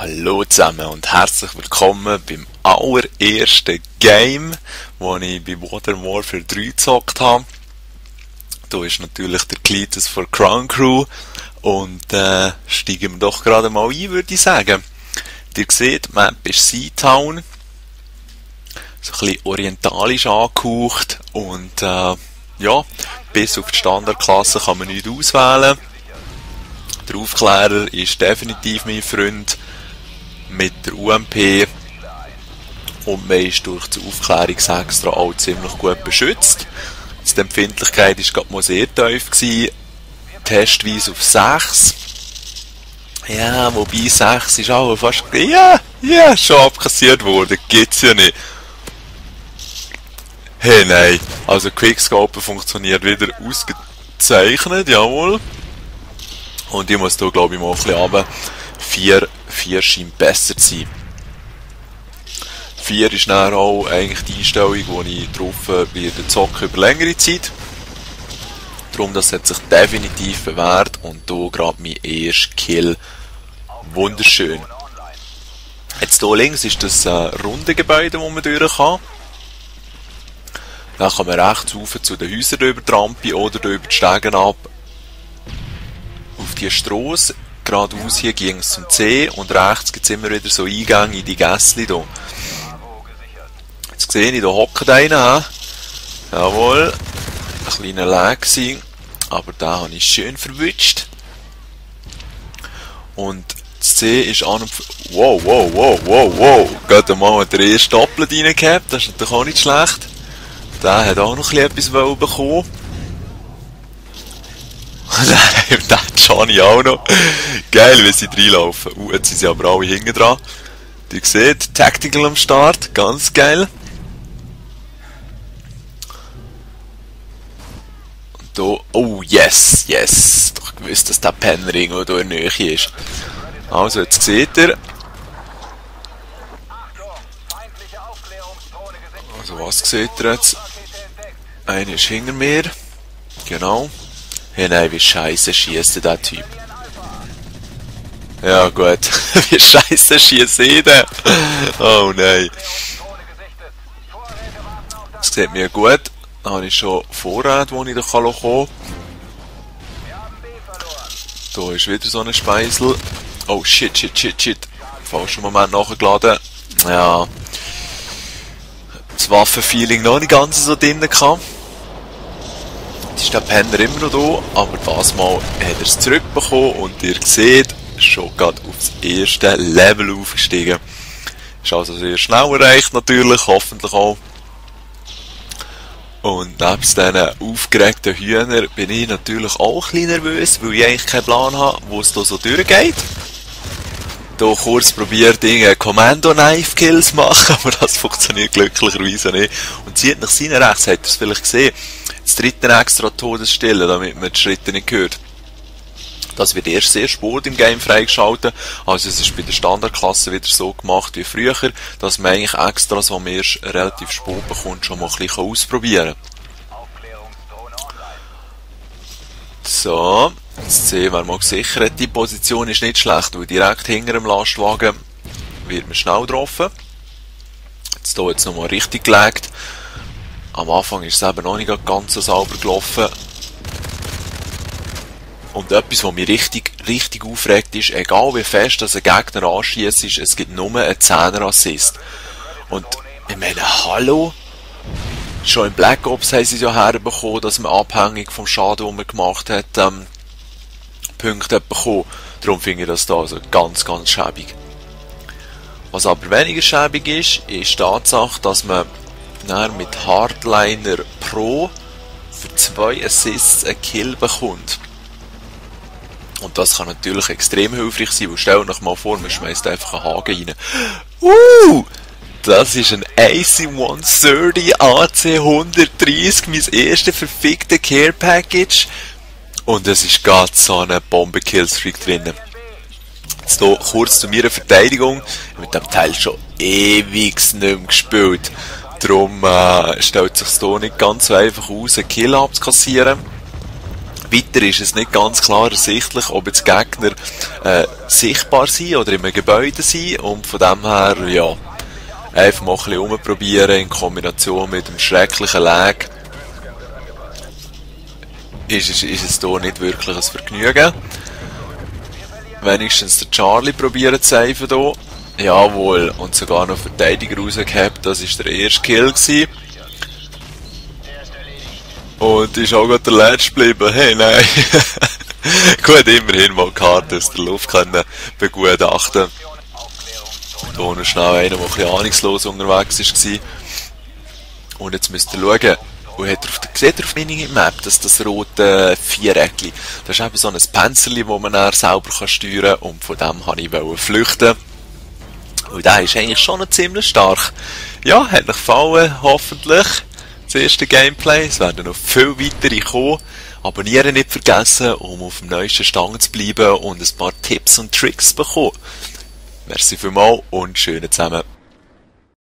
Hallo zusammen und herzlich willkommen beim allerersten Game, wo ich bei Modern Warfare 3 gezockt habe. Da ist natürlich der Cletus von Crown Crew und steigen wir doch gerade mal ein, würde ich sagen. Ihr seht, die Map ist Seatown, so ein bisschen orientalisch angehaucht und ja, bis auf die Standardklasse kann man nichts auswählen. Der Aufklärer ist definitiv mein Freund mit der UMP und man ist durch die Aufklärungsextra auch ziemlich gut beschützt. Die Empfindlichkeit war gerade mal sehr tief gewesen, testweise auf 6. Ja, wobei 6 ist auch fast schon abkassiert worden, gibt's ja nicht. Hey, nein, also Quickscope funktioniert wieder ausgezeichnet, jawohl. Und ich muss hier glaube ich mal ein bisschen runter. 4 scheint besser zu sein. 4 ist dann auch eigentlich die Einstellung, wo ich drauf werde zocken über längere Zeit. Darum, das hat sich definitiv bewährt und hier gerade mein erster Kill. Wunderschön. Jetzt hier links ist das runde Gebäude, wo man durch kann. Dann kann man rechts rauf zu den Häusern über die Rampe oder über die Stegen ab. Auf die Strasse. Geradeaus hier ging es zum C und rechts gibt es immer wieder so Eingänge in die Gässli hier. Jetzt sehe ich, da hockt einer. Jawohl. Ein kleiner Lag gewesen, aber den habe ich schön verwünscht. Und das C ist an und... Wow. Geht mal der erste Doppelt reingehabt, das ist natürlich auch nicht schlecht. Der hat auch noch etwas bekommen. Und dann hat Johnny auch noch. Geil, wie sie reinlaufen. Jetzt sind sie aber alle hinten dran. Ihr seht, Tactical am Start, ganz geil. Und da, oh yes. Doch gewusst, dass der Penner irgendwo da in der Nähe ist. Also, jetzt seht ihr. Also, was seht ihr jetzt? Einer ist hinter mir. Genau. Hey, nein, wie scheiße schießt der Typ. Ja gut, wie scheiße schießt der? Oh nein. Das sieht mir gut. Da habe ich schon Vorrat, wo ich da kommen kann. Da ist wieder so ein Speisel. Oh shit. Falschen Moment nachgeladen. Ja. Das Waffenfeeling noch nicht ganz so drin gehabt. Ist der Penner immer noch da, aber das Mal hat er es zurückbekommen und ihr seht, schon gerade aufs erste Level aufgestiegen. Ist also sehr schnell erreicht natürlich, hoffentlich auch. Und nebst diesen aufgeregten Hühnern bin ich natürlich auch ein bisschen nervös, weil ich eigentlich keinen Plan habe, wo es da so durchgeht. Hier kurz probiert, Commando-Knife-Kills zu machen, aber das funktioniert glücklicherweise nicht. Und zieht nach seinen rechts, habt ihr es vielleicht gesehen, das dritte extra Todesstille, damit man die Schritte nicht hört. Das wird erst sehr spät im Game freigeschaltet. Also es ist bei der Standardklasse wieder so gemacht wie früher, dass man eigentlich Extras, die man erst relativ spät bekommt, schon mal ein bisschen ausprobieren kann. So, jetzt sehen wir mal gesichert. Die Position ist nicht schlecht, weil direkt hinter dem Lastwagen wird man schnell getroffen. Jetzt hier jetzt nochmal richtig gelegt. Am Anfang ist es eben noch nicht ganz so sauber gelaufen. Und etwas, was mich richtig aufregt, ist, egal wie fest dass ein Gegner anschießt, es gibt nur einen 10er Assist. Und ich meine, hallo? Schon in Black Ops haben sie es ja herbekommen, dass man abhängig vom Schaden, den man gemacht hat, Punkte bekommen. Darum finde ich das da also ganz schäbig. Was aber weniger schäbig ist die Tatsache, dass man mit Hardliner Pro für 2 Assists einen Kill bekommt. Und das kann natürlich extrem hilfreich sein, weil stellt euch mal vor, man schmeißt einfach einen Haken rein. Das ist ein AC-130 AC-130, mein erstes verfickte Care Package. Und es ist gerade so eine Bombe-Killstreak drin. Jetzt hier kurz zu meiner Verteidigung. Mit dem Teil schon ewig nicht mehr gespielt. Darum stellt es sich hier nicht ganz so einfach aus, einen Kill abzukassieren. Weiter ist es nicht ganz klar ersichtlich, ob jetzt Gegner sichtbar sind oder in einem Gebäude sind, und von dem her, ja, einfach mal ein bisschen rumprobieren in Kombination mit dem schrecklichen Lag. Ist es hier nicht wirklich ein Vergnügen. Wenigstens der Charlie probiert zu saven hier. Jawohl, und sogar noch Verteidiger rausgehabt, das war der erste Kill gewesen. Und ist auch gerade der letzte geblieben. Hey, nein. Gut, immerhin mal die Karte aus der Luft können begutachten. Da noch schnell einer, der ein bisschen ahnungslos unterwegs war. Und jetzt müsst ihr schauen. Und seht ihr auf Minimap, dass das rote Viereckli, das ist eben so ein Panzerli, das man dann selber steuern kann. Und von dem wollte ich flüchten. Und der ist eigentlich schon noch ziemlich stark. Ja, hat euch gefallen, hoffentlich. Das erste Gameplay. Es werden noch viel weitere kommen. Abonnieren nicht vergessen, um auf dem neuesten Stand zu bleiben und ein paar Tipps und Tricks zu bekommen. Merci vielmals und schönen zusammen.